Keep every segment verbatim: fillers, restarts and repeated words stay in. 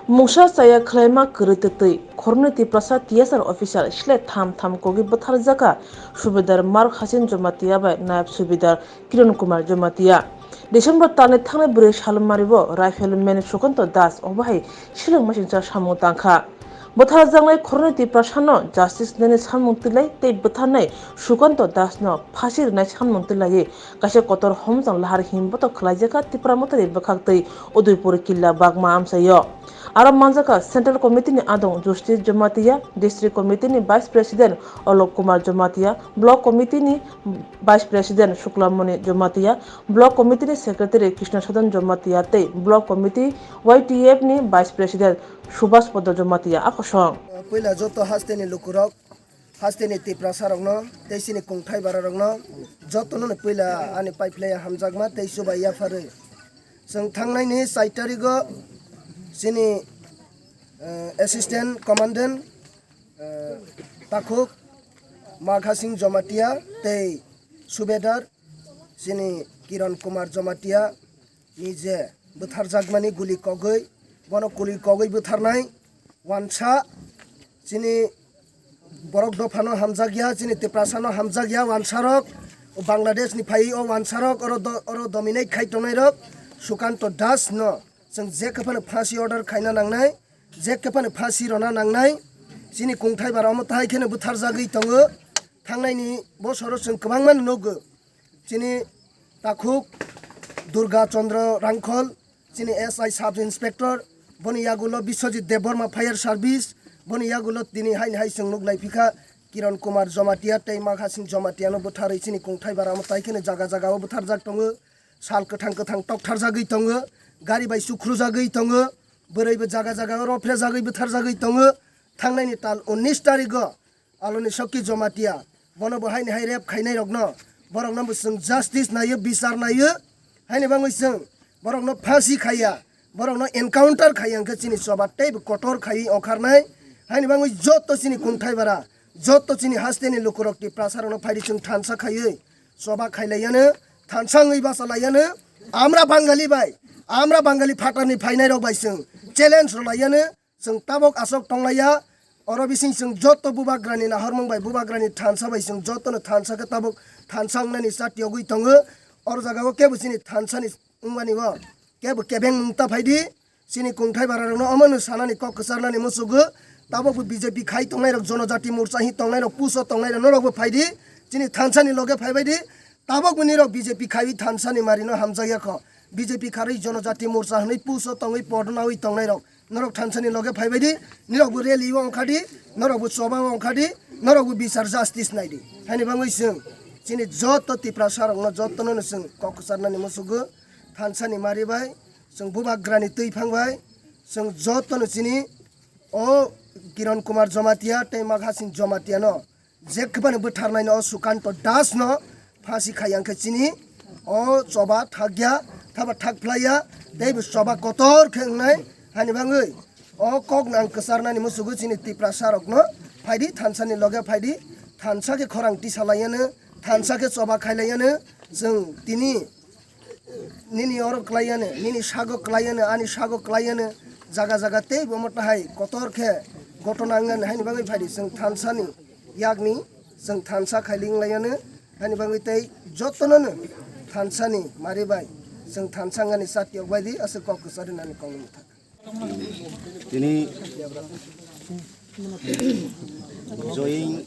Mungsa chaya khwlaima kwrwi twtwi khoroknwi Tiprasa T S R officer sled tham tham kogwi bwtharjakha, Subedar Mark Hasin Jamatia bai Nayab Subedar Kiran Kumar Jamatia. December talni thangnai bwrwi salmario Rifleman Sukanto Das obo hai swlwng masingcha samung tangkha. Bwtharjaknai khoroknwi Tiprasano justice nani samung twilai tei bwtharnai Sukanto Dasno phasi rwnai samung twilaiwi kaisa kotor homjang lahar himboto khwlaijakha Tipra Mothani bwkhaktwi Udaipur Killa Bagma amchaio. Aro manjakha Central Committee ni adong Justice Jamatia, District Committee ni Vice President Alok Kumar Jamatia, Block Committee ni Vice President Shuklamoni Jamatia, Block Committee ni Secretary Krishna Sadan Jamatia tei Block Committee Y T F ni Vice President Subhas Podo Jamatia a kosong. Puila joto hasteni lukurok, hasteni Tiprasarokno tei chini kongthai bararokno jotono ni puila ani paiphlai hamjakma tei chubai yapharwi. Chwng thangnaini chai tarigo chini, eh, Assistant Commandant, eh, Takhuk Magha Singh Jamatia tei Subedar chini Kiran Kumar Jamatia ni je bwtharjakmani guli kogwi, bono guli kogwi bwtharnai wansa chini borok dophano hamjakya, chini Tiprasano hamjakya wansarok, o Bangladesh ni phai o wansarok, oro do-, oro dominate khai tongnairok Sukanto Das no chwng jekhe phano phasi order khaina nangnai, jekhe phano phasi rwna nangnai. Chini kongthai bara omo tahai kheno bwtharjagwi tongo. Thangnaini bosoro chwng kwbangma nugo. Chini Takhuk Durga Chandra Rangkhol, chini S I Sub Inspector, boni yagulo Biswajit Debbarma Fire Service, boni yagulo tini haini hai chwng nuk naiphikha Kiran Kumar Jamatia tei Magha Singh Jamatia no bwtharwi chini kongthai bara omo tai kheno jaga jaga o bwtharjak tongo, sal kwthang kwthang toktharjagwi tongo, gari bai chukhrujagwi tongo, bwrwi bo jaga jaga o rophre jagwi bwtharjagwi tongo. Thangnaini tal unnish tarigo Aloni Sokki Jomatia, bono bo haini hai rape khainai rokno, borokno bo chwng justice naio, bichar naio, haini bangwi chwng borokno phasi khaiya, borokno encounter khaiya hwnkhe chini choba teibo kotor khaiwi ongkharnai. Haini bangwi joto chini kongthai bara, joto chini hasteni lukurok Tiprasarokno phaidi chwng thansa khaiwi choba khailaiyano, thansa wngwi bachalaiyano, amra Bangali bai, amra Bangali phatarni phainairok bai chwng challenge rwlaiyano. Chwng tabok aswk tonglaiya, oro bising chwng joto bubagrani nahormung bai bubagrani thansa bai chwng jotono thansa khe tabok thansa wngnani chatiyogwi tongo. Oro jagao kebo chini thansani wngmani o kebo kebeng wng ta phaidi, chini kongthai bararokno omono sanani kok kwcharnani muchugo. Tabokbo B J P khai tongnairok, Jonojati Morcha hi tongnairok, puso tongnairok norokbo phaidi, chini thansani loge phaibaidi. Tabokbo nirok B J P khaiwi thansani marino hamjakya kho. B J P kharwi Jonojati Morcha hwnwi puso tongwi podnawi tongnairok norok thansani loge phaibaidi, norokbo rally o ongkhadi, norokbo choba o ongkhadi, norokbo bichar justice naidi. Haini bangwi chwng chini joto Tiprasarokno jotono chwng kok kwcharnani muchugo, thansani mari bai, chwng bubagrani twiphang bai, chwng jotono chini o Kiran Kumar Jomatia tei Magha Singh Jomatia no jekphano bwtharnaino o Sukanto Das no phasi khaiya hwnkhe chini o choba thakya, thaba thak phlaiya, teibo choba kotor khe wngnai. Hani bangwi o kok nang kwcharnani muchugo chini Tiprasa rokno phaidi thansani loge phaidi, thansa khe khorang tisa laiyano, thansa khe choba khai laiyano. Chwng tini nini oro kwlaiyano, nini sago kwlaiyano, ani sago kwlaiyano, jaga jaga teibo omo tahai kotor khe gotona wngani. Haini bagwi phaidi chwng thansani yakni chwng thansa khai linglaiyano. Haini bagwi tei jotonono thansani mari bai chwng thansa wngani chatiyok bai di aswk kok kwchari nani kongni mwthak. Tini join,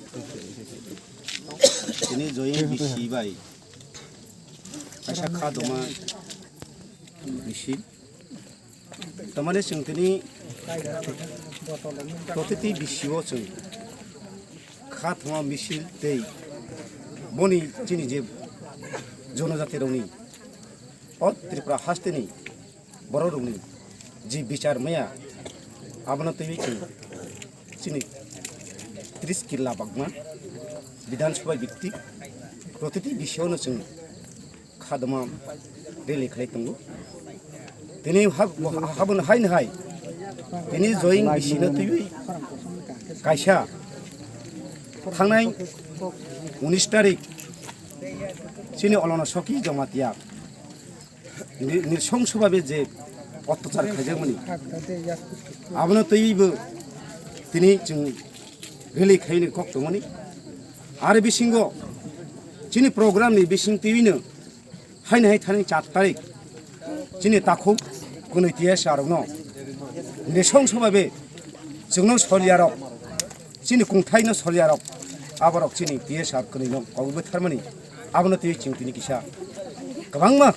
tini join bisi bai kaisa kha doma bisi. Tamani chwng tini protiti bisi o chwng kha thoma misil tei boni chini je jonojati rokni o Tripura hasteni borok rokni je bichar maya abono twiwi chwng chini tris killa bagma Bidhan Sabha bikti protiti bisi o no chwng khadoma rally khlai tongo. Tini hab-, habon haini hai tini join bisi no twiwi kaisa thangnai unis tarik chini Olono Soki Jamatia ni-, nirshongso babe je ottachar khaijakmani Abono twibo tini chwng rally khaini kok tongmani. Aro bisingo chini program ni bising twiwino haino hai thani char tarik chini takhuk kwnwi T S R rokno nishong sobabe chwngno soliyarok, chini kungthaino soliyarok, aborok chini T S R kwnwino kogwi bwtharmani. Abono twiwi chwng tini kisa kwbangma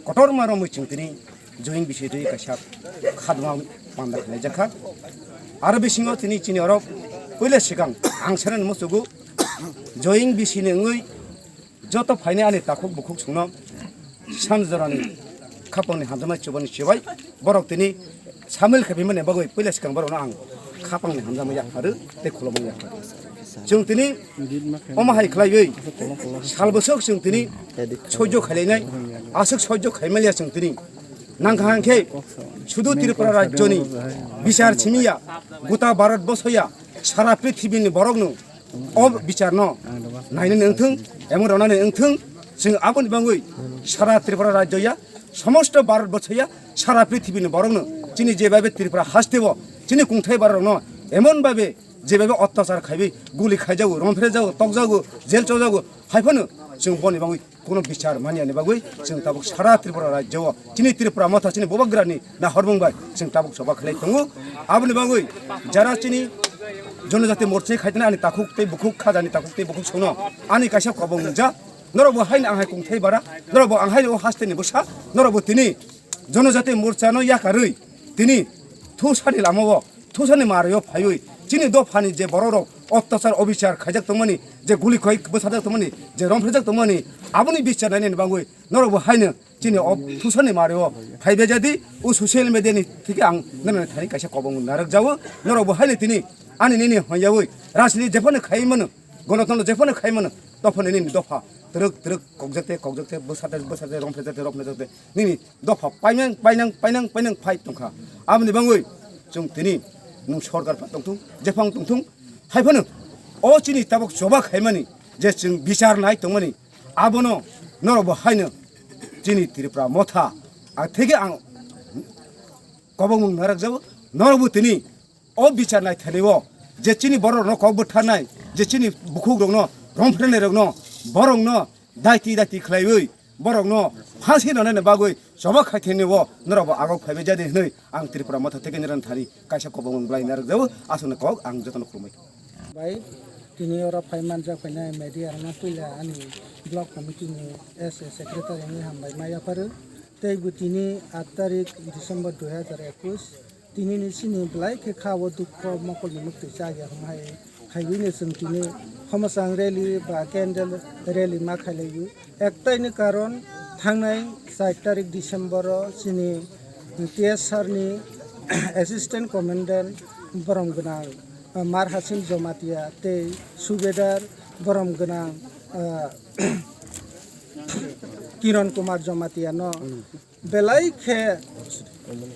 kotorma romwi chwng tini join bisi twi kaisa khadma panda khlaijakha. Aro bisingo tini chini oro puila swkang ang sanani muchugo join bisi ni wngwi joto phainai ani takhuk bukhuk songno san jorani khapangni hamjakma chubani chibai borok tini samil khaiphaimani bagwi puila swkang borokno ang khapangni hamjakma yapharu tei khulumani yapharu. Chwng tini omo hai khlaiwi sal bwswk chwng tini soijo khailainai, aswk soijo khaimaliya chwng tini. Nangkha hwnkhe sudu Tripura rajyoni bichar simiya, gota Bharat bosoya, sara prithibini borokno o bicharno nainani wngthung, emon rwnani wngthung, chwng aboni bagwi sara Tripura rajyoya, somosto Bharat bosoya, sara prithibini borokno chini jebabe Tripura hasteo chini kungthai borokno emon babe jebabe ottachar khaiwi guli khaijago, romphrejago, tokjago, jel chojago, haiphano chwng boni bagwi kono bichar manyani bagwi chwng tabuk sara Tripura rajyo o chini Tripura motha chini bubagrani nahormung bai chwng tabuk choba khlai tongo. Aboni bagwi jara chini Jonojati Morcha khaitani ani takhuk tei bukhuk khajani takhuk tei bukhuk sono ani kaisa kobong nungja. Norok bo haino ang hai kungthai bara, norok bo ang haino o hasteni bwsa, norok bo tini Jonojati Morcha no yakarwi tini thusani lama o thusani mario phaiwi chini dophani je borok rok ottachar obichar khaijak tongmani, je guli khoi bwsajak tongmani, je romphrijak tongmani, aboni bichar nainani bagwi norok bo haino chini o thusani mario phaibe jadi o social media ni thike ang nani thani kaisa kobong narwk jago. Norok bo haino tini ani nini hwnyawi rajniti jephano khai mano, gonotontro jephano khai mano, dophani nini dopha twrwk twrwk kokjakte kokjakte bwsate bwsate romphrijakte romphrijakte nini dopha painang painang painang painang phai tongkha. Aboni bagwi chwng tini nwng sorkar pha tongthung, jephang tongthung, haiphano o chini tabuk choba khaimani je chwng bichar nai tongmani, abono norok bo haino chini Tripura motha, a theke ang kobongmung narwk jago, norok bo tini o bichar naithani o je chini borok rokno kok bwtharnai, je chini bukhuk rokno, romphrenai rokno, borokno daiti daiti khlaiwi borokno phansi rwnani bagwi choba khaithani o norok bo agok phaibai jadi hwnwi ang Tripura motha theke nirani thani kaisa kobongmung belai narwk jago, aswkni kok ang jotono khulumwi. Bai tini oro phai manjak phainai media rokno puila ani block committee ni S A secretary ni hambai ma yapharu. Tei bo tini aat tarik December dui hazar ekwis. Tini ni chini belai khe kha o dukho mokol ni muktwi chaya hwnwi hai khaiwi no chwng tini Homasang rally ba candle rally ma khailaiwi. Ektai ni karon thangnai char tarik December o chini T S R ni assistant commandant borom gwnang, ah, Mar Hasim Jomatia tei subedar borom gwnang, ah, Kiran Kumar Jomatia no belai khe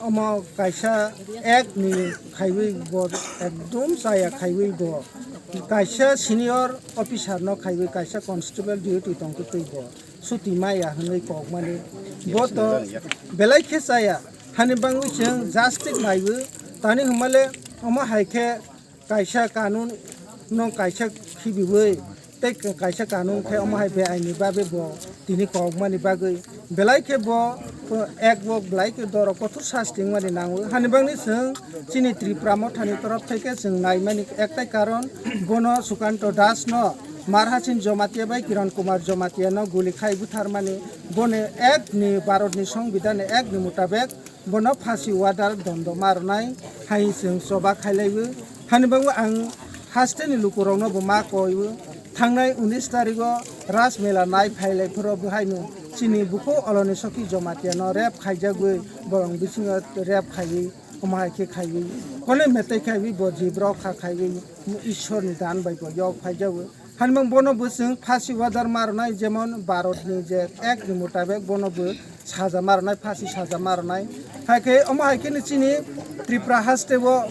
omo kaisa ek ni khaiwi bo ekdom chaya khaiwi bo kaisa senior officer no khaiwi kaisa constable duty tongtwi bo suti maya hwnwi kokmani bo to belai khe chaya hani bangwi chwng justice naiwi tani hwnmale omo hai khe kaisa kanun no kaisa khibiwi tei kaisa kanun khe omo hai be aini bagwi bo tini kokmani bagwi belai khe bo ek bo belai khe doro kothor sasti wngmani nango hani bagwi chwng chini Tripura mothani torof thai khe chwng naimani ektai karon bono Sukanto Das no Mar Hasim Jomatia bai Kiran Kumar Jomatia no guli khai butharmani boni ek ni Bharat ni Songbidan ni ek ni mutabek bono phasi order dondo ma rwnai hai chwng choba khailaiwi. Hani bagwi ang hasteni lukurokno bo ma koiwi, thangnai unis tarigo Raj Mela nai phailai phuru bo haino chini bukhuk Oloni Soki Jomatia no rape khaijagwi borok bisingo rape khaiwi, omo hai khe khaiwi, kone metai khaiwi bo jibrok kha khaiwi Ishwar ni dan bai bo yok phaijago. Hanimang bono bo chwng phasi order ma rwnai, jemon Bharat ni je ek ni mutabek bono bo saja ma rwnai, phasi saja ma rwnai. Hai khe omo hai khe ni chini Tripura haste o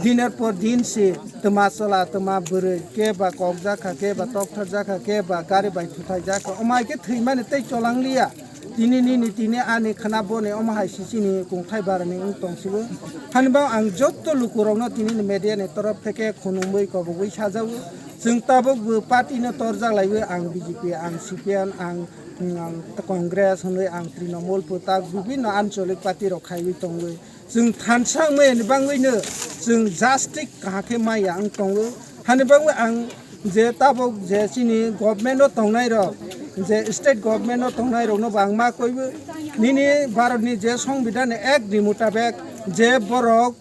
diner por din se twma chwla, twma bwrwi, ke ba kokjak kha, ke ba toktharjak kha, ke ba gari bai thuthai jak kha, omo hai khe thwimani tei cholangliya. Tini nini tini ani khna boni omo hai si chini kungthai barani wng tongsigo. Hani bang ang jotto lukurokno tini ni media ni torof theke khunumwi kobogwi sajago. Chwng tabuk bo party no torjak laiwi ang B J P, ang C P M, ang, ang Congress hwnwi ang Trinamool pwtak bibinno ancholik party rok khaiwi tongwi. Chwng thansa wngmani bagwino chwng justice kaham khe maya wng tongo. Hani bagwi ang je tabuk je chini government o tongnai rok, je state government o tongnai rokno bo ang ma koibo, nini Bharat ni je Songbidan ni Act ni mutabek je borok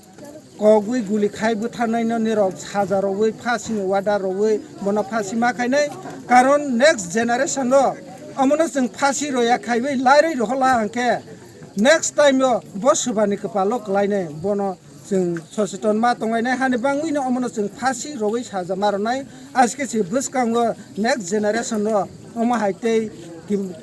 kogwi guli khai bwtharnai no nirok saja rogwi phasi ni order rogwi bono phasi ma khainai, karon next generation o omono chwng phasi roya khaiwi lairwi rohola hwnkhe next time o bo swbani kwpalo kwlainai bono chwng soseton ma tonglainai hani bangwino omono chwng phasi rogwi saja ma rwnai. Aske se bwskango next generation o omo hai tei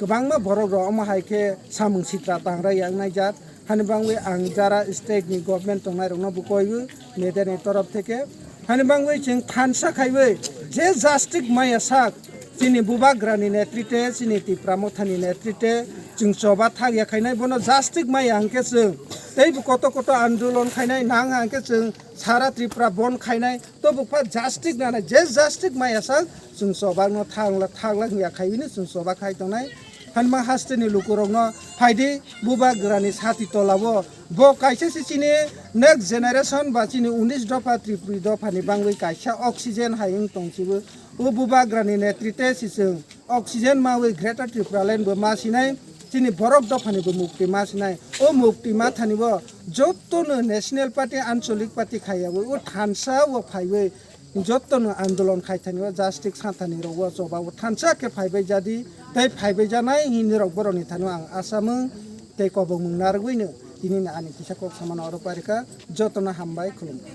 kwbangma borok rok omo hai khe samung sitra tangra yang nai jak. Hani bangwi ang jara state ni government tongnai rokno bo koiwi media ni torof theke hani bangwi chwng thansa khaiwi je justice maya sak chini bubagrani netrite, chini Tipra Mothani netrite chwng choba thak ya khainai, bono justice maya hwnkhe chwng teibo koto koto andolon khainai, nang hwnkhe chwng sara Tripura bon khainai. To bukpha justice nana, je justice maya sak chwng chobakno thangla thangla ya khaiwini chwng choba khai tongnai. Hanma haste ni lukurokno phaidi bubagrani sati tolao bo kaisa se chini next generation ba chini unis dopha Tripuri dopha ni bangwi kaisa oxygen hai wng tongsibo. O bubagrani netrite se chwng oxygen mawi Greater Tipraland bo ma sinai, chini borok dophani bo mukti ma sinai. O mukti ma thani bo jotto no National Party, Anchalik Party khaiyawi o thansa o phaiwi jotto no andolon khai thani o justice sa thani rok o choba o thansa khe phaibai jadi tei phaibai janai hinwi rok borok ni thani o ang asamung tei kobongmung narwgwi no tini ni ani kisa kok samano oro parika. Jotto no hambai khulumkha.